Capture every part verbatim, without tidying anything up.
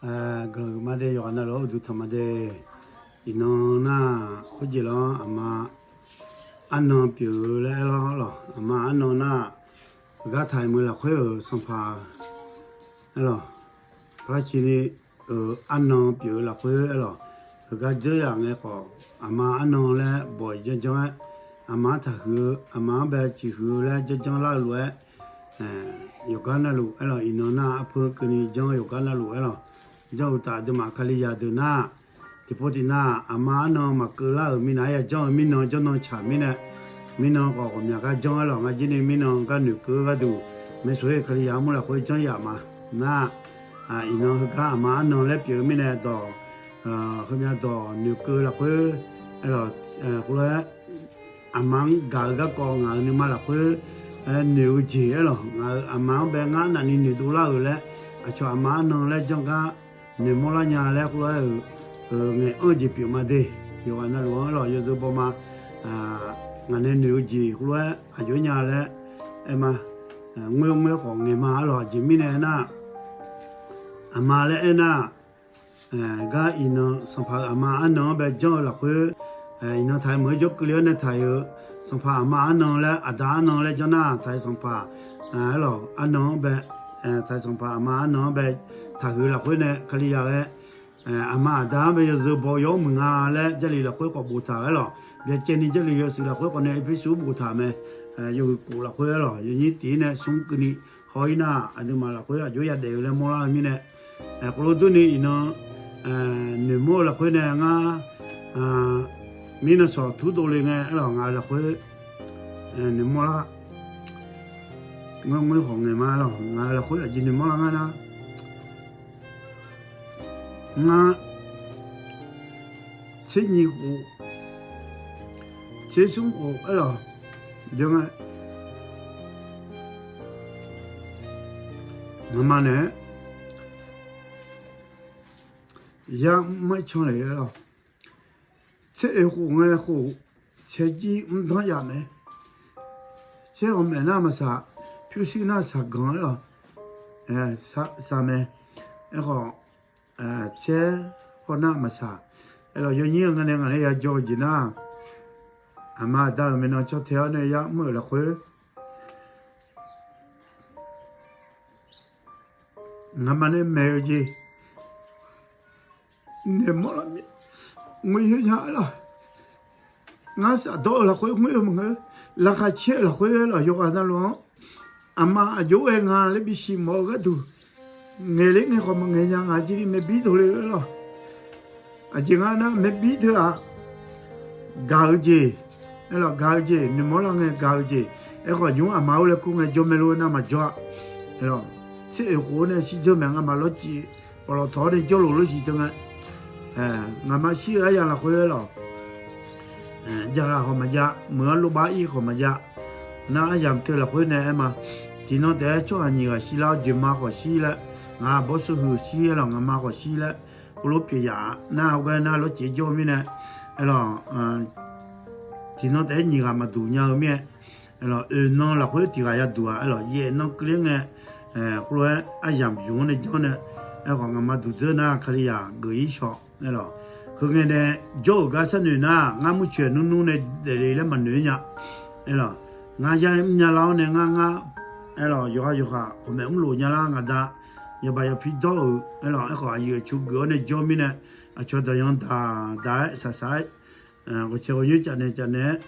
Guiqlanq huiqma de, yawqghaq navluf-anr uqduq tanqma de. Iqnan nar-aq, khoerjeq lar-anr aqma arnan pyeuf-eu laer aer lawr lawq. Aqma arnan nar-aq, heugar taq-iq muiq lafkhoer-euq sanqpaq aer lawq. Aqlaqcini-euq arnan pyeuf-eu lafkhoer aer lawq. Heugar dzeur yaf ngae khawf, aqma arnan laer bawq-iq janrjanr-aer, aqma-anr taqhuiq-eu, aqma-anr bae ciqhuiq-eu laer janrjanr lar-eu lof-aer, yawqgar navluf aer lawq. Iqnan nar-aq, arpeu keuvni janr-eu yawqgar navluf aer lawq. Janr-eu taf aqduimaf Kalizaq deuq nar-aq, tiqpov tiqnav aqma arnan maqkeuv lar-euq minav-aer ya janr-eu mirnan janr nan tsaq mirnae, mirnan khawf ghawqmya gar janr aer lawq. Ngar jirni mirnan gar noeqkeuv-eu gharduq, maeqsoeq-aer Kalizaq armur lafkhoer janr yaf ma. Nar-aq, iqnan heugar aqma arnan laer pyeuf-eu mirnae dawq, heumya dawq noeqkeuv lafkhoer aer lawq. Khoerlof-aer aqma-anr gaq-eu garkawv ngaq-euq nuima lafkhoer noeq-eu jeq aer lawq. Ngaq-euq aqma-anr bae ngar navni noeqdov lar-euq laer, aqcawq aqma arnan laer janr gar noeqmawr lar nya laer khoerlof-aer-euq ngaeq-anr jeq pyeuf ma de. Yawqghaq navluf-anr aer lawq, yawzeu baw ma. Ngaq nae noeq-eu jeq khoerlof-aer aqjox nya laer aer ma. Ngoer ngoer khawf ngaeq ma aer lawq. Aqjeq mirnae aernar, aqma laer aernar, gar iqnan sanqpaq-euq aqma arnan-anr bae janr-eu lafkhoer, iqnan taq-iq meuq-eu jawr keuvle-awr nae taq-iq-eu sanqpaq aqma arnan laer, aqda arnan laer janr nar, taq-iq sanqpaq aer lawq, arnan-anr bae, taq-iq sanqpaq aqma arnan-anr bae taqhuiq lafkhoer nae Kalizaq ghae, aqma aqda-anr bae yawzeu baw yaw-awr muiq nga laer Jarlif lafkhoer khawf boftaq aer lawq. Byacaevni Jarlif yawshuif lafkhoer khawf nae Erpersu boftaq mae. Yawhuiq khof lafkhoer aer lawq, yawnyir tiq-ir nae smr keuvni haw-ir nar, aqduimaf lafkhoer aqjox yadaef-eu laer mawrlar-eu mirnae, khoerlof durni iqnan noeqmawr-eu lafkhoer nae ngar mirnan sawq tur dovle ngae aer lawq. Ngaq-euq lafkhoer noeqmawr lar, ngar ngoer khawf ngaeq ma aer lawq. Ngaq-euq lafkhoer aqjeq noeqmawr lar ngar nar, ngar tser nyiq khof, tser smr khof aer lawq. Byan nga, ngaqma naeq-aer yamr-aer can lef aer lawq. Tser oeq khof ngae khof, caerjir mrdanr yaf mae. Caer ghawqmaeq nar maqsaq, pyurshuir nar saqganq aer lawq. Saq mae. Aerkhawf, caer hawr nar maqsaq. Aer lawq, yawnyir-eu nga nae ngaq nae ya jawr-eu jeq nar, aqma aqda-euq maeqnan caw tae-awr nae yamr-euq lafkhoer ngaqma nae maeq-eu jeq noeqmawr lar mir, ngoer yoer nya aer lawq. Ngar shafdawr-eu lafkhoer ngoer-eu maqngeur, laqkhaq caer-eu lafkhoer aer lawq. Yawqghaq navluf-anr aqma aqjox-aer nga laer bisiq mawf-eu gharduq, ngaeq ler ngae khawf maqngaeq nya, ngaq jirni maeqbir dovle-eu aer lawq. Aqjeq ngar nar maeqbir teu-aq, gaq-eu jeq, aer lawq, gaq-eu jeq noeqmawr lar ngae gaq-eu jeq. Aerkhawf nymr aqma-or laer kur ngae jawr mae lof-aer nar maqjawr-a. Aer lawq, tser oeq khof-awr nae shirdzeur maeq ngamaf lawrcif pawflawf tawq-awr nae jawrluf lof siq teu ngae, ngaqma shir-eu aryamq lafkhoer aer lawq. Jav ghaq khawf maqjav, meuq-anr lov bar ir khawf maqjav. Nar aryamq teu lafkhoer nae aer ma. Tiqnan taef-aer tsawrhaq nyiq ghaq shirlar-awr, joeqma khawf shir laer, ngaq bawrsuv huiq shir aer lawq, ngaqma khawf shir laer, khoerlof pyeuf yaf-a. Nar heugar nar lawrcif jawr-eu mirnae, aer lawq, tiqnan taef-aer nyiq ghaq maqduq nya-eu mir-aer, aer lawq, oeq nan lafkhoer tiq ghaq yaduq-aq, aer lawq, yaef nan keuvler ngae, khoerlof-aer aryamq yuf-anr nae janr nae, aerkhawf ngaqma duqdzeur nar Kalizaq geuf-ir shawq, aer lawq. Heu ngae nae jawr-euq gar sharnoeq nar, ngar murcoeq nmr nmr nae daefle laer maqnoeq-ir nya, aer lawq. Ngar yar-aer mrnya lar-awr nae ngar ngar, aer lawq, yawqha yawqha khawf maeq mrlof nya lar ngaq da, yabaq yapir dawr-euq, aer lawq, aerkhawf aqyuif aqtsu geuf-awr nae jawr mirnae, aqcawq daqyan daq daq-aer saqsaq-aer, ghawqcae ghawqnyoer caf naeq caf naeq-aer,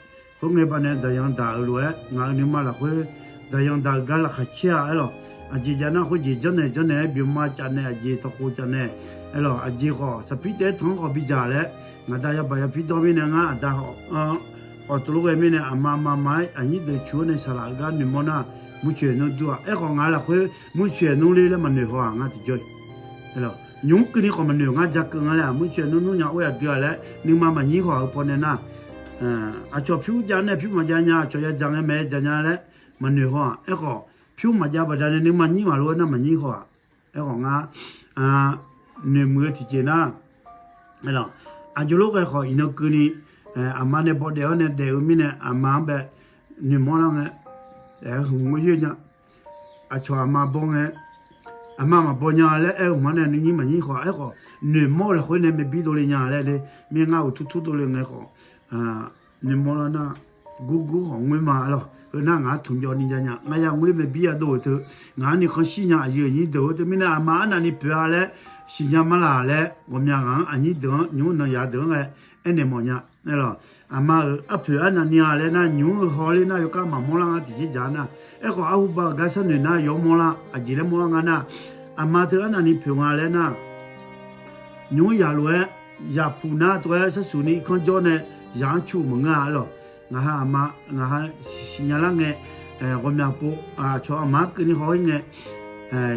khoerngae baqnae daqyan daq-euq lof-aer ngaq-euq nuima lafkhoer daqyan daq-euq gar laqkhaq caer-a aer lawq. Aqjeq jav nar khoerjeq janrnaeq janrnaeq-aer byaqma caf naeq aqjeq tawqkhof caf naeq, aer lawq, aqjeq khawf saqpir taef-aer tanq-anr khawf bidzaq laer, ngaq da yabaq yapir dawr mirnae ngar aqda khawf, khawf tov lof ghae mirnae aqma ma ma-aer aqnyir deuq cu-awr nae saqlaq-eu gar noeqmawr nar, murcoeq nmr dur-aq. Aerkhawf ngaq lafkhoer murcoeq nmr ler laer maqnoeq haw-aq ngar tiqjawr-iq. Aer lawq, nymq mr keuvni khawf maqnoeq, ngar ja keuv nga laer-aq, murcoeq nmr nmr nya-or aqdui-aq laer nuima maqnyir haw-aq heu pawnae nar, aqcawq pyur jav nae pyur maqjav nya, aqcawq ya ja ngae maeq-aer ja nya laer maqnoeq haw-aq. Aerkhawf pyur maqjav baqdanae nuima nyir maqlof-aer nar maqnyir haw-aq. Aerkhawf ngar noeqmuiq-eu tiqjeq nar, aer lawq, aqjox lof ghae khawf iqnan keuvni, aqma nae bawdaef-awr nae daef-eu mirnae aqma-anr bae noeqmawr lar ngae, aer hmq ngoer yoer nya, aqcawq aqma bawr ngae, aqma maqbaw nya laer aer-eu hmq-anr nae nuinyir maqnyir khawf, aerkhawf noeqmawr-eu lafkhoer nae maeqbir dovle nya laer le, mir ngar uqtur tur dovle ngae khawf, noeqmawr lar nar, gurgur khawf ngoer ma lawq. Heu nar ngaq-anr tmq jawv ni ja nya, ngaq ya ngoer maeqbir yadov-euq teu, ngaq-anr ni khanqshir nya aqyuif aqnyir deuq-or. Teumirnae aqma arnavni poeq-a laer siqnya mar laq laer, ghawqmya ghaq-anr aqnyir deuq-anr nymqmr nan yaq deuq-anr ghae aernaeq mawf nya. Aerlawq, aqma-euq arpoeq arnavni-a laer nar, nymq-mr heu hawler nar yawkar maqmawr lar nga tiqjeq dzaq nar, aerkhawf arhuba-euq gar sharnoeq nar yawmawr lar, aqjeq laer mawr lar nga nar, aqma teu arnavni poeq nga laer nar, nymq-mr yaq lof-aer, yaqpuq nar tov-aer sharsuq ni irkanr jawr nae, yaq-anr cu maqngeur-a aerlawq. Ngaq ha aqma, ngaq ha siqnya lar ngae, ghawqmya pov, aqcawq aqma-anr keuvni haw-ir ngae,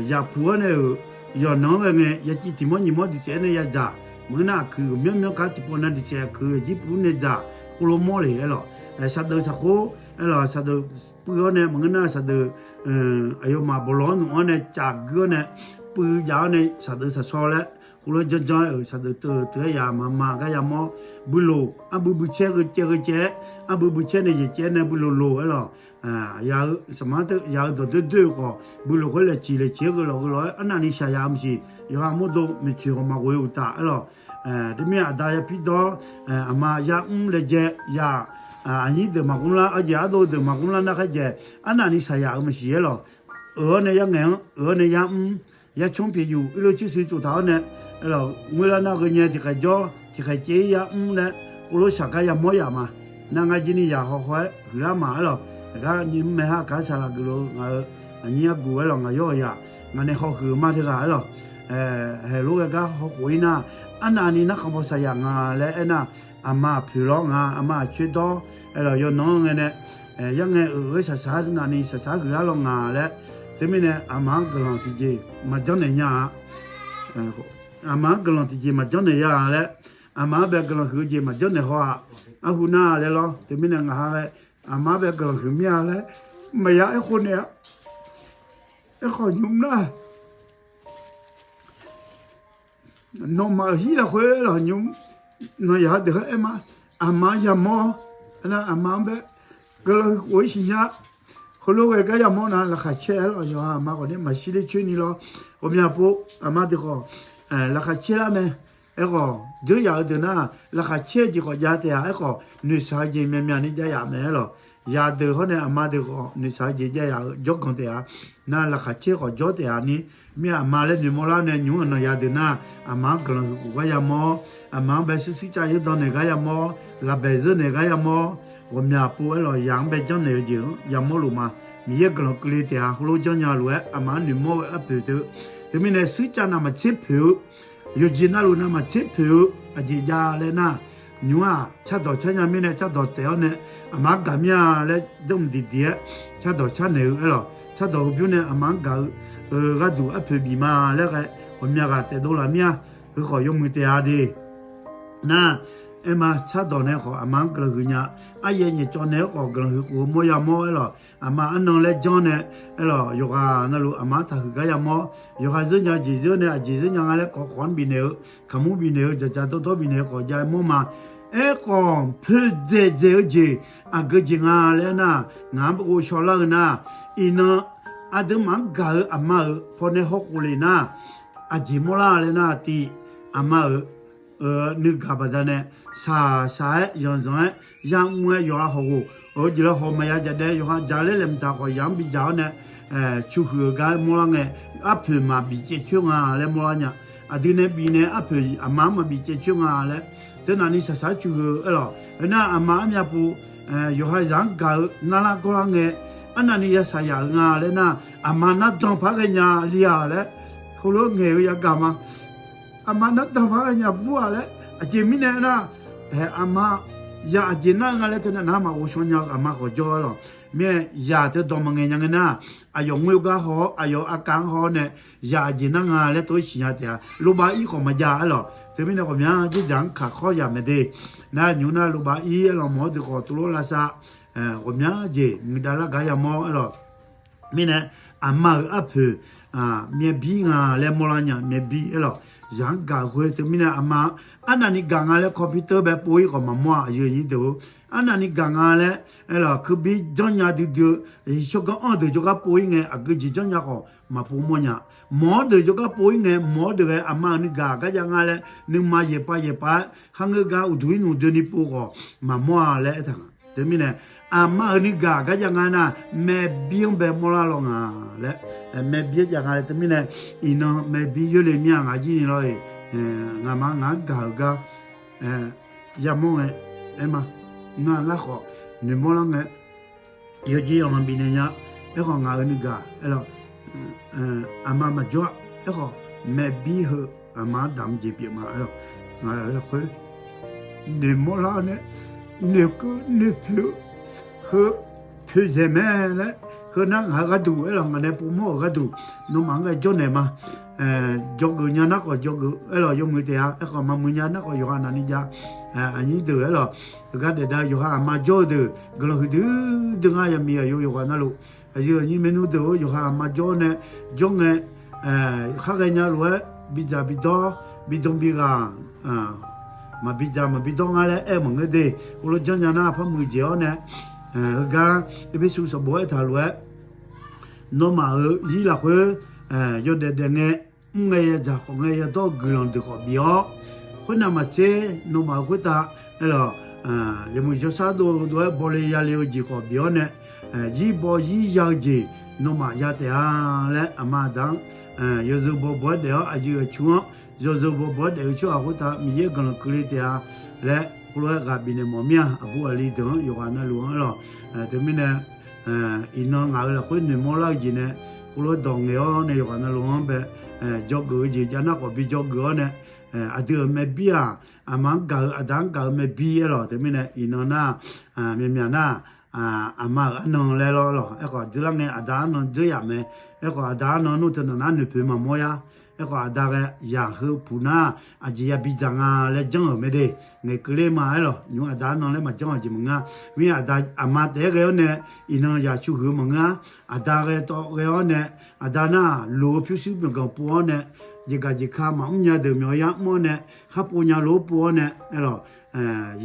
yaqpuq-anr nae-euq yawqnan-anr ghae ngae, yaciv tiq mawr nyiq mawr diqcaev-aer nae yadzaq. Maqngeur nar aqkuiq myanr myanr kar tiqpawf na diqcaev aqkuiq aqjir puq nae dzaq, khoerlof mawr le aerlawq. Saqdeuf saqkhoer aerlawq, saqdeuf puiv-awr nae maqngeur nar saqdeuf aqyawfmaf bawqlawq-anr nmq-anr nae caf guir-awr nae, puiv jav-awr nae saqdeuf saqshaw laer, khoerlof janrjanr-aer-euq saqdeuf teu teu-aer yamaf ma gar yamawr. Builoq arbui buicaer gheu caev gheu caev-aer, arbui buicaer nae yaeq caev nae builoq loq aerlawq. Ya-eu saqmar teu ya-eu dawqdoer doer-eu khawf, builoq khoer laeqciq laeqciq-aer gheu lawq gheu lawq-aer arnavni shaqyaf-eu maqsiq. Yawqha mawrdo maeqtsoeq khawf maqghof-eu uqtaf aerlawq. Teumirnae aqda ya pirdawr, aqma yar mr laejae ya, aqnyir deuq maqgmr lar, arjeq ardov deuq maqgmr lar nar khaerdzaeq, arnavni shaqyaf-eu maqsiq aerlawq. Euq-awr nae yarngaeq-anr, euq-awr nae yar mr, yarcmr pyeuf yuf irlof cirsui tsov taq-awr nae, aerlawq, ngoerlar nar gheu nyae tiqkhaeq jawr tiqkhaeq caev-ir yar mr laer, khoerlof shaq gar yamawr yaf ma. Nar ngar jir ni yaq haw haw-aer huiqlar ma aerlawq. Aqgar nymr maeqha kaq-aer saqlaq geuflof-eu ngaq-euq aqnyir argu aerlawq, ngaq yawr-euq yaq, ngaq nae hawhuiq-eu ma teughaq aerlawq. Haeq lof ghae gar hawkhof-ir nar, arnavni narkhan baw shaqyaf nga laer aernar, aqma aqpoeq lawr nga, aqma aqcoer dawr, aerlawq, yawqnan-anr ngae nae, yarngae euq-eu saqsaq navni saqsaq huiqlar lawr nga laer. Teumirnae aqma-anr guiqlanq tiqjeq maqjanr naeq nya-a. Aqma-anr guiqlanq tiqjeq maqjanr naeq ya-a laer, aqma-anr bae guiqlanq huiq-eu jeq maqjanr naeq haw-aq. Arhu nar laer lawr. Teumirnae ngaq ha ghae aqma-anr bae guiqlanq huiq mir-a laer maqya aerkhof naeq-a. Aerkhawf nymr nar, nawmaf-euq hir lafkhoer lawq nymr, nawq yaq-eu deuq-anr aer ma. Aqma-anr yamawr-awr, aernar aqma-anr bae guiqlanq huiq khof-ir siqnya. Heulof ghae gar yamawr nar laqkhaq caer-aer lawq, yawqha aqma khawf nae maqshir ler coer ni lawr. Ghawqmya pov aqma deuq khawf laqkhaq caer lar mae. Aerkhawf dzeur yaf-eu deuq nar, laqkhaq caer-eu jeq khawf jav taef-a. Aerkhawf noeqshaq-eu jeq myaqmyaq ni jav yaf mae aerlawq. Yaq deuq hawr nae aqma deuq khawf noeqshaq-eu jeq jav yaf-eu jawrganq taef-a. Nar laqkhaq caer khawf jawr taef-a ni. Mir aqma laer noeqmawr lar nae nymr-euq nan yaq deuq nar, aqma-anr guiqlanq huiq khof gar yamawr. Aqma-anr bae shuir shuir cav yeur dan naeq gar yamawr, lafbaeq zeur naeq gar yamawr. Ghawqmya pov aerlawq, yaq-anr bae janrnaeq-eu jeq-anr yamawr luf ma. Miqyaer guiqlanq keuvle taef-a. Heulof janrnya lof-aer aqma-anr noeqmawr-eu arpoeq teu. Teumirnae shuir cav navmaqtser poeq-eu, yawqjeq navluf navmaqtser poeq-eu aqjeq jav laer nar, nymr-aq cardawq car nya mirnae cardawq taef-awr nae, aqma-anr gaq mir-a laer dawrmq diqdiq-aer cardawq carnaeq-eu aerlawq. Cardawq heubymr nae aqma-anr gaq-eu gharduq arpoeq bif ma laer ghae, ghawqmya ghaq taef dov laf mir-a. Heu khawf yawmuiq taef-a de. Nar, aer ma, cardawq nae khawf aqma-anr guiqlanq huiq nya. Aryaev nyaefcawv nae-aer khawf guiqlanq huiq khof-eu mawr yamawr aerlawq. Aqma arnan laer janr nae aerlawq, yawqghaq navluf aqma-anr taqhuiq gar yamawr. Yawqha zeur nya jeq zeur nae aqjeq zeur nya nga laer kawv khawf-anr bifnaeq-eu, kaqmur bifnaeq-eu, dzaqdzaq dawrdawr bifnaeq-eu khawf jav-aer mawr ma. Aerkhawf poeqdzaeq dzaeq-eu jeq aqgeu jeq nga laer nar, ngaq-anr ghovshaw lar-eu nar, iqnan aqduimaf-anr gaq-eu aqma-euq pawnae hawkhof le nar, aqjeq mawrlar laer nar tiq, aqma-euq nuigaq baqdanae shaqshaq-aer zanqzanq-aer yamr-aer yawqha hawghof-eu jeq laer haw maqya jaqdaev yawqha dzaq laer laeqhmq taq khawf yaq-anr bidzaq-awr nae, cuhuiq-eu gar mawrlar ngae, arpoeq maqbif caev coer nga laer mawrlar nya. Aqdui nae bifnaeq arpoeq aqma-anr maqbif caev coer nga laer, teunavni shaqshaq-aer cuhuiq-eu aerlawq. Heunar aqma armyav pov, yawqha zaq-anr gaq-eu narlar gawrlar ngae, arnavni ya shaqyaf-euq nga laer nar, aqma nardan paq-aer ghaenya li-aq laer, heulof ngaeq-eu yagaq ma. Aqma nardan paq-aer ghaenya bur-aq laer, aqjeq mirnae nar, aqma ya aqjeq nar-eu nga laer teunav nar maqghovshaw nya-eu aqma khawf jawr-aer lawq. Mir-aer yaq teu dawq maqngaeq nya ngae nar, aqyawf ngoer-eu gar haw-awr aqyawf aqkaq-anr haw-awr nae, yaq aqjeq nar nga laer tov-aer siqnya taef-a. Lobaf ir khawf maqjav aerlawq. Teumirnae ghawqmya dzerdzaq-anr kaq khawr yaq mae de. Nar nymr nar lobaf ir aerlawq mawq-awr deuq khawf tuvlof lavsav, ghawqmya jeq muiqdav lar gar yamawr aerlawq. Mirnae aqma-euq arpoeq myav bir nga laer mawrlar nya, myav bir aerlawq. Zaq-anr gaq-eu khoer teumirnae aqma-anr arnavni gaq nga laer computer bae pov-ir khawf maqmawr-a, aqyuif aqnyir deuq-or. Arnavni gaq nga laer aerlawq, kurbir janrnya duidui-eu tsawrganr anr-eu deuq jawrgar pov-ir ngae, aqgeu jeq janrnya khawf maqpov mawrnya. Mawq-awr deuq jawrgar pov-ir ngae, mawq-awr deuq ghae aqma-euq nuigaq gar jav nga laer, nuima yaeqpav yaeqpav-aer kharngeur gar uqduq-ir nmq doeni pov khawf maqmawr-a laer aertaq nga. Teumirnae aqma-euq nuigaq gar jav nga nar, myav bir-anr bae mawrlar law nga laer, myav bir-anr jav nga laer. Teumirnae iqnan myav bir yoerle mir-a ngaq jir ni lawr-iq, ngaqma ngaq-anr gaq-euq gar yamawr ngae aer ma. Nar larkhawf noeqmawr lar ngae, yawjir yawqnan bifnaeq nya. Aerkhawf ngaq-euq nuigaq aerlawq, aqma maqjawr-a. Aerkhawf myav bir heu aqma-anr damq jeq pyeuf ma aerlawq. Ngaq-euq lafkhoer noeqmawr lar nae, noeqkeuv noeqpoeq-eu heu poeqzaeq mae laer, heu nar ngaq-euq gharduq aerlawq, ngaq nae povmawr-euq gharduq nawmaf-anr ghae jawrnaeq ma. Dzawgeuf nya nar khawf dzawgeuf aerlawq, yawmuiq taef-a. Aerkhawf maqmuiq nya nar khawf yawqha navni jav. Aqnyir deuq aerlawq, heugar daef dav-eu yawqha aqma jawr-eu deuq guiqlanq huiqdui dui ngar yamiq aqyawf yawqghaq navluf. Aqyuif aqnyir maernmr deuq-or, yawqha aqma jawr nae jawr ngae, khar ghaenya lof-aer bidzaq bidawr, bidan bighaq, maqbidzaq maqbidawr ngar laer aer-eu maqngeur de. Khoerlof janrnya nar par muiq jeq-awr nae, heugar Erpersu sanqbof aertaq lof-aer, nawmaf-euq zir lafkhoer yawdaef daef ngae, mr ngae yadzaq khawf ngae yadawr-eu guiqlanq deuq khawf bif-awr, khoernav maqtser nawmaf-euq khoertav aerlawq, yawmuiq jawrshar dovdov-aer bawle yale-eu jeq khawf bif-awr nae, zir baw zir ya-eu jeq nawmaf ya taef-a laer aqma aqda-anr yawzeu bawbaw-aer daef-awr aqyuif aqtsu-anr yawzeu bawbaw-aer daef-eu tsawrhaq khoertav Miqyaer guiqlanq keuvle taef-a laer khoerlof-aer ghaq bifnaeq mawf mir-a. Aqbur aqli deuq-anr yawqghaq navluf-anr aerlawq, teumirnae iqnan ngaq-euq lafkhoer noeqmawr lar-eu jeq nae khoerlof-aer dawq ngaeq-awr nae yawqghaq navluf-anr bae dzawgeuf-eu jeq jav nar khawf bi dzawgeuf-awr nae, aqdui-euq myav bir-aq, aqma-anr gaq-eu aqda-anr gaq-eu myav bir aerlawq. Teumirnae iqnan nar, myavmyaq nar, aqma-euq arnan laer lawr lawq. Aerkhawf dzeurlar ngae aqda arnan dzeur yaf mae. Aerkhawf aqda arnan nmr teu naq nar noeqpoeq maqmawr yar. Aerkhawf aqda ghae yaq heu puq nar aqjeq yabi dzaq nga laer janr-euq mae de. Ngaeqkeuv ler ma aerlawq, nymq-mr aqda arnan laer maqjanr-eu jeq maqngeur-a. Mir aqda aqma taef-aer ghae-awr nae iqnan yaq cu huiq-eu maqngeur-a. Aqda ghae tawv ghae-awr nae, aqda nar loq-eu pyurshuir byawqganq pov-awr nae, jeqgaq jeqka maqmr nya deuq myawq yar mr-awr nae, khar pov nya lof-aer pov-awr nae aerlawq,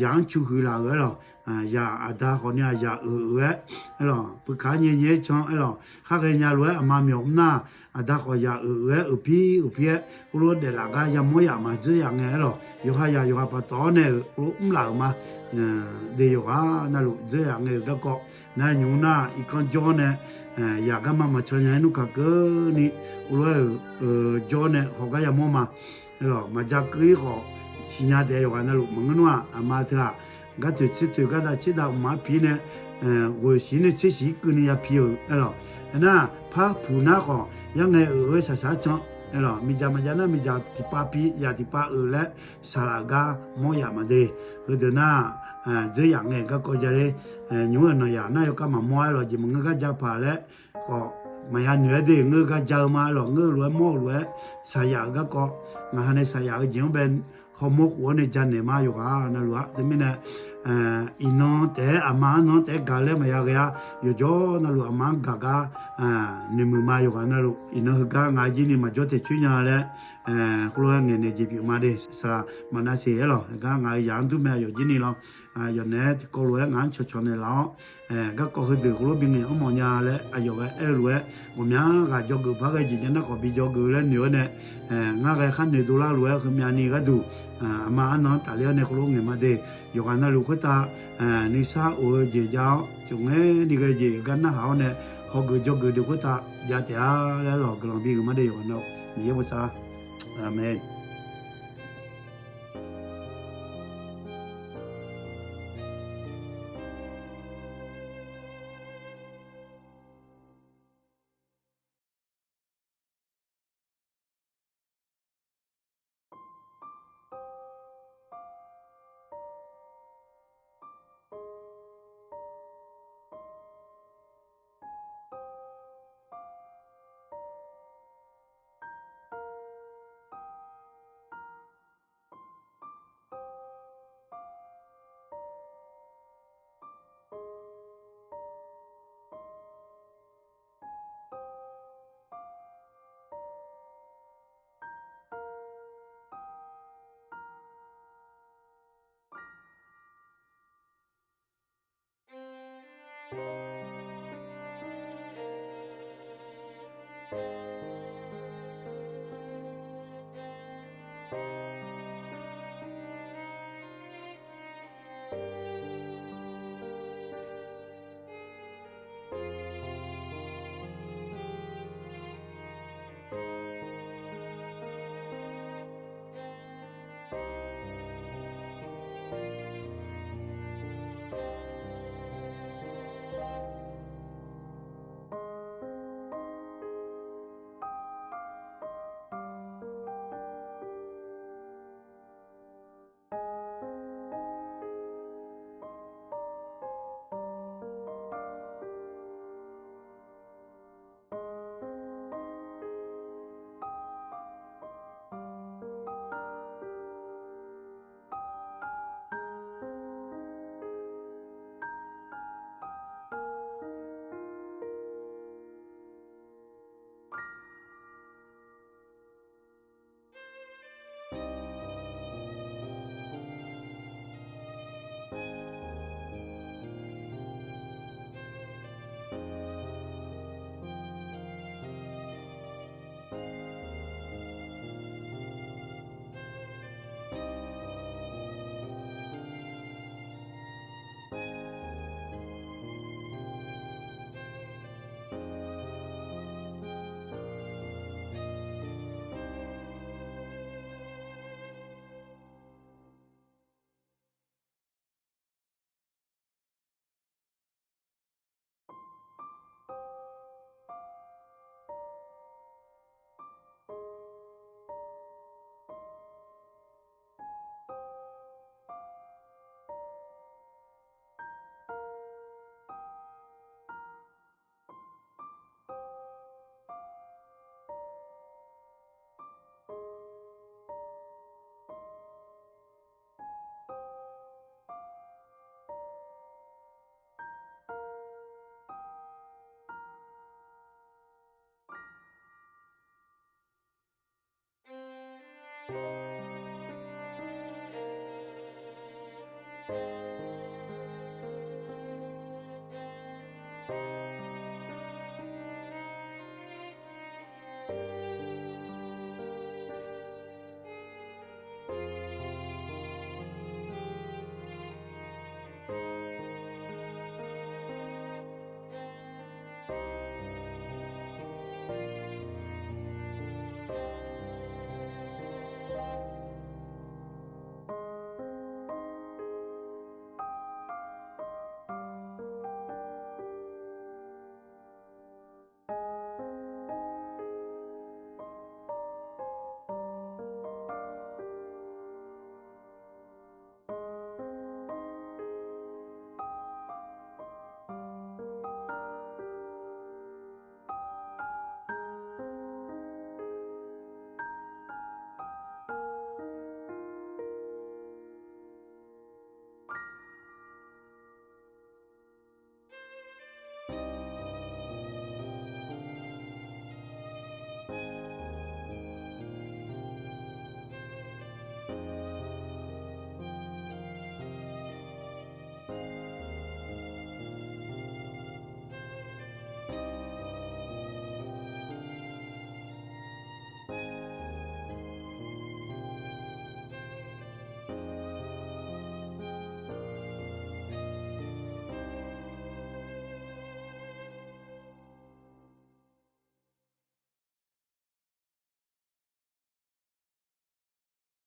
yaq-anr cu huiq laf-euq aerlawq. Yaq aqda khawf ni aqyaq euq-eu-aer aerlawq, puikaq nyae nyae-aer can aerlawq, khar ghaenya lof-aer aqma myawq mr nar, aqda khawf yaq euq-eu-aer euq pir euq pir-aer khoerlof-aer daeflaf gar yamawr yaf maqdzeur yaf ngae aerlawq, yawqha yaq yawqha paftawf-awr nae-euq khoerlof mrlaf-euq ma. De yawqghaq navluf dzeur yaf ngae-euq garkawv nar nymq-mr nar irkanr jawr-awr nae, yaq garma maqcan nya-aer nmr kaq keuvni khoerlof-aer-euq jawr-awr nae hawq gar yamawr ma. Aerlawq maqja keuv-ir khawf siqnya taef-aer yawqghaq navluf maqngeur nmr-aq, aqma teu-aq, gartoeq tsertoeq gardav tserdav mqmaq-aer pi-ir nae, ghoeq siq-ir nae tser siq-ir keuvni ya pi-euq aerlawq. Aernar par puq nar khawf yar ngae euq-eu saqsaq-aer can aerlawq, miqdzaq maqjav nar miqdzaq tiqpav pi yaq tiqpav euq laer saqlaq gar mawr yaf maqde. Heudeuq nar dzeur yaf ngae garkawv ja ler, nymq-mr-euq nanqyaf nar yawkhav maqmawr aerlawq, jeq maqngeur gar ja paq laer khawf maqya noeq-aer de, ngeur gar ja-eu ma aerlawq, ngeur-eu lof-aer mawr-eu lof-aer saqyaf-euq garkawv, ngaq ha nae saqyaf-eu jeq-anr bae hawmawr khof-awr nae janaeq ma yawqghaq navluf-aq. Teumirnae iqnan taef-aer aqma arnan taef-aer gaq laer maqya ghae-ar, yawqjawr navluf aqma-anr gaq gar noeqmuiq ma yawqghaq navluf. Iqnan heugar ngaq-eu jir ni maqjawr taeq coer nya laer khoerlof-aer ngaeqnaeq jeq pyeuf ma de. Saqlaq maqnav seq aerlawq, heugar ngaq-euq yaq-anr dur mae aqyawf jir ni lawr. Yawf naeq-aer tiqkawv lof-aer ngaq-anr cawqcawq naeq laf-awr, garkawv heudeuq khoerlof bingnaeq-anr mawf nya laer aqyawf ghae aer-eu lof-aer ghawqmya ghaq dzawgeuf par ghae jeq jav nar khawf bi dzawgeuf laer noeq-awr nae, ngar ghae khar noeq dovlar lof-aer heumyavni gharduq aqma arnan-anr tafler-awr nae khoerlof ngaeq ma de. Yawqghaq navluf khoertav nuisar of-eu jeq jav-awr, tsofngaer ni ghae jeq gar narhaq-awr nae, hawgeuf dzawgeuf deuq khoertav jav taef-a laer lawq, guiqlanq bi geuq ma de yawqghaq navluf. Miqyaer bosav. Aqmeq.